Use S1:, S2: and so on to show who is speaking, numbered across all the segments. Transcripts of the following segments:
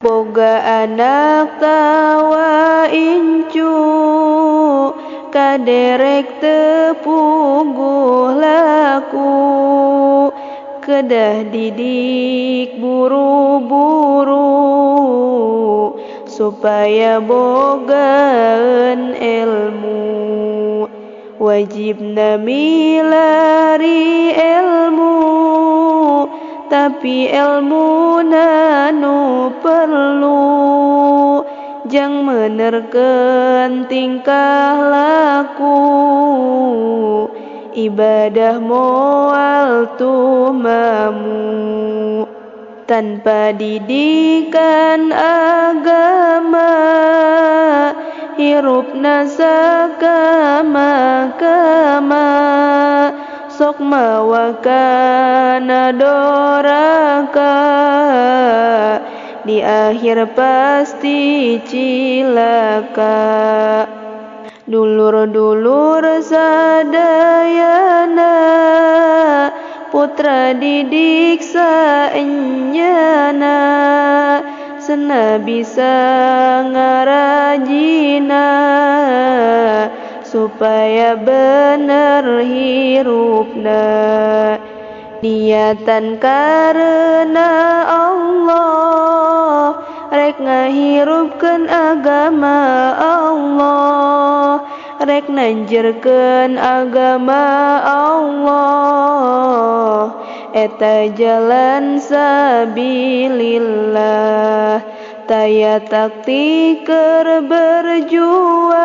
S1: Boga anak tawa incu kaderek teu puguh laku kedah didik buru-buru supaya bogaeun ilmu wajibna milari ilmu tapi ilmuna nu perlu jang menerkeun tingkah laku ibadah moal tumamu tanpa didikan agama hirupna sakama-kama sok mawa kana doraka di akhir pasti cilaka. Dulur-dulur sadayana putra didik saenyana sena bisa ngarajina supaya bener hirupna niatan karena Allah rek ngahirupkeun agama Allah rek nanjerkeun agama Allah eta jalan sabilillah taya takti keur berjuang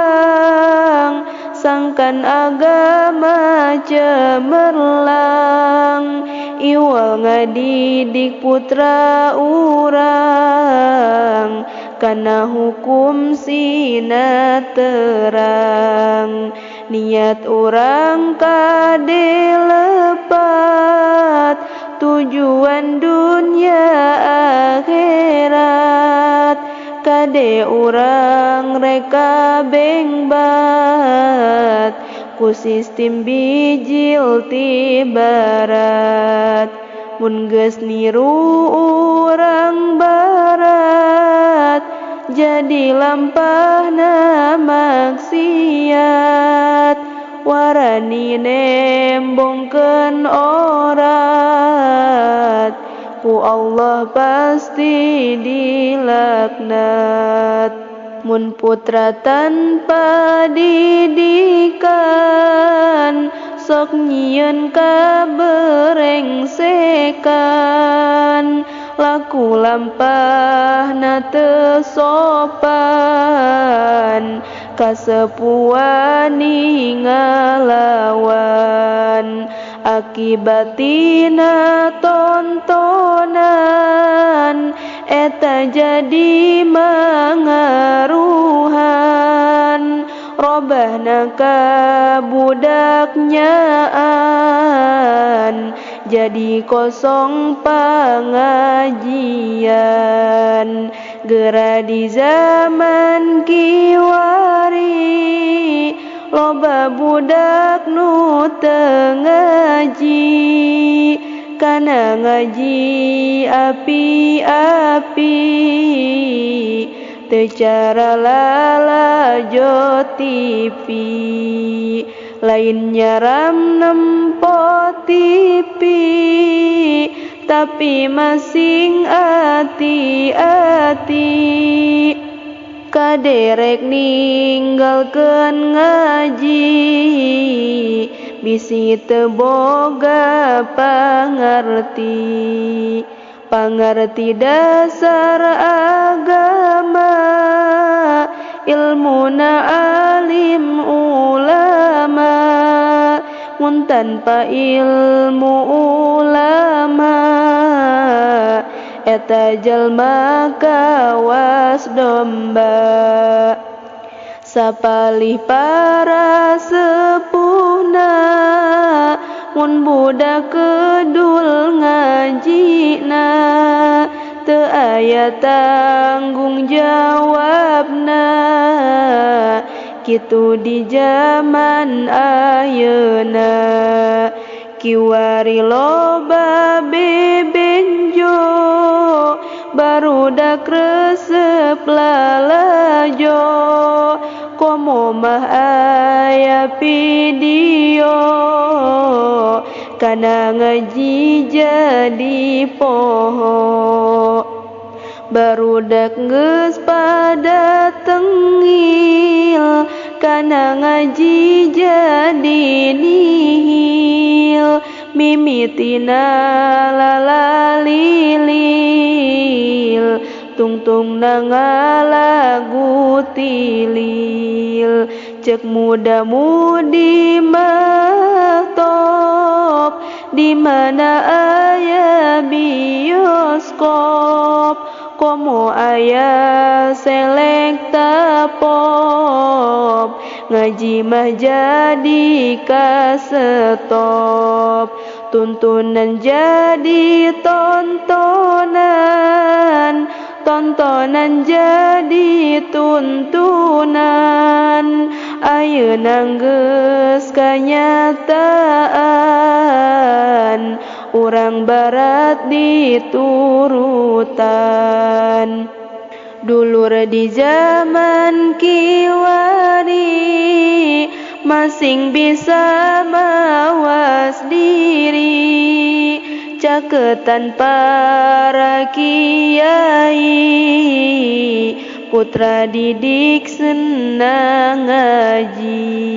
S1: sangkan agama cemerlang iwal ngadidik putra urang kana hukum sina terang niat urang kade lepat tujuan dunia akhirat kade urang reka bengbat ku sistem bijil ti barat mun geus niru urang barat jadi lampahna maksiat warani nembongkeun orat ku Allah pasti dilaknat. Mun putra tanpa didikan sok nyieun kaberengsekan laku lampahna teu sopan kasepuan ngalawan akibatina tontonan eta jadi mangaruhan robahna ka budak nyaan jadi kosong pangajian gera di zaman kiwari loba budak nu teu ngaji kana ngaji api-api teu cara lalajo TV lain nyaram nempo TV tapi masing ati-ati kaderek ninggalkeun ngaji bisi teu boga pangarti pangarti dasar agama ilmuna alim ulama mun tanpa ilmu ulama eta jalma kawas domba. Sapalih para sepuhna mun budak kedul ngajina teu aya tanggung jawabna kitu di jaman ayeuna kiwari loba bebenjo Barudak resep lalajo, komo mah aya video kana ngaji jadi poho. Barudak geus pada tengil kana ngaji jadi nihil, mimitina lalalilil tungtung ngalagu tilil. Cek muda-mudi mah top, di mana aya bioskop, komo aya selekta pop, ngaji mah jadi kasetop, tuntunan jadi tontonan, tontonan jadi tuntunan. Ayeuna geus kanyataan, urang barat diturutan. Dulur di zaman kiwari masing bisa mawas diri, caketan para kiai, putra didik senang ngaji.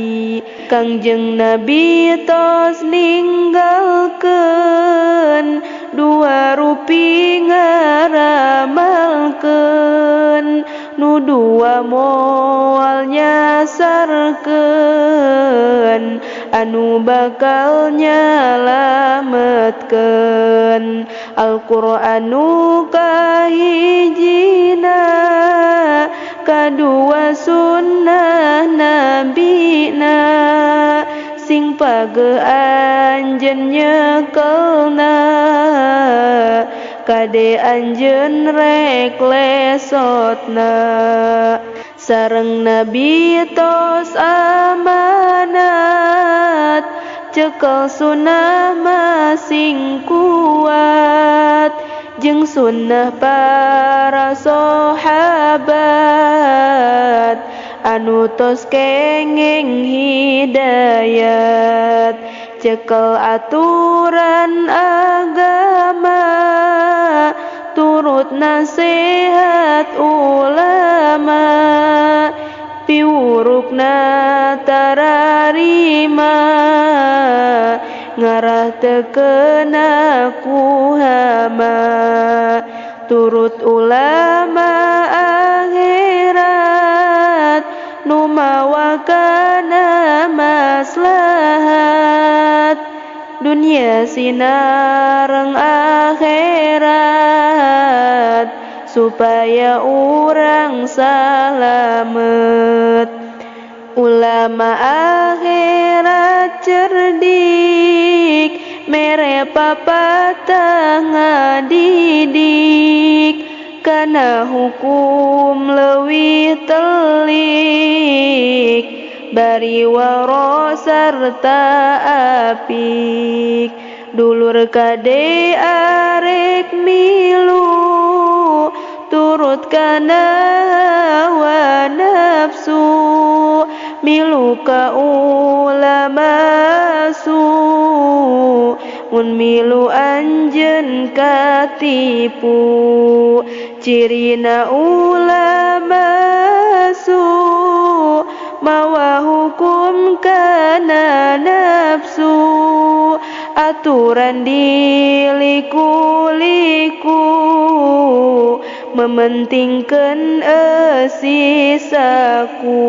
S1: Kangjeng Nabi tos ninggalkeun, dua rupi ngaramalkeun, nu dua moal nyasarkeun, anu bakal nyalametkeun. Al-Qur'an nu kahijina, kadua sunnah nabina, sing page anjeun nyekelna, kade anjeun rek lesotna. Sareng Nabi tos amanat, cekel sunnah masing kuat, jeung sunnah para sahabat, anu tos kenging hidayat. Cekel aturan agama, turut nasihat ulama, piwurukna tararima, ngarah teu kena ku hama. Turut ulama akhirat, nu mawa kana maslahat, dunia sinareng akhirat, supaya urang salamet. Ulama akhirat cerdik, mere papatah ngadidik, kana hukum leuwih telik, bari waro sarta apik. Dulur kade arek milu, turut kana hawa nafsu, milu ka ulama su, mun milu anjeun katipu. Cirina ulama su, mawa hukum kana nafsu, aturan diliku-liku, mementingkeun eusi saku.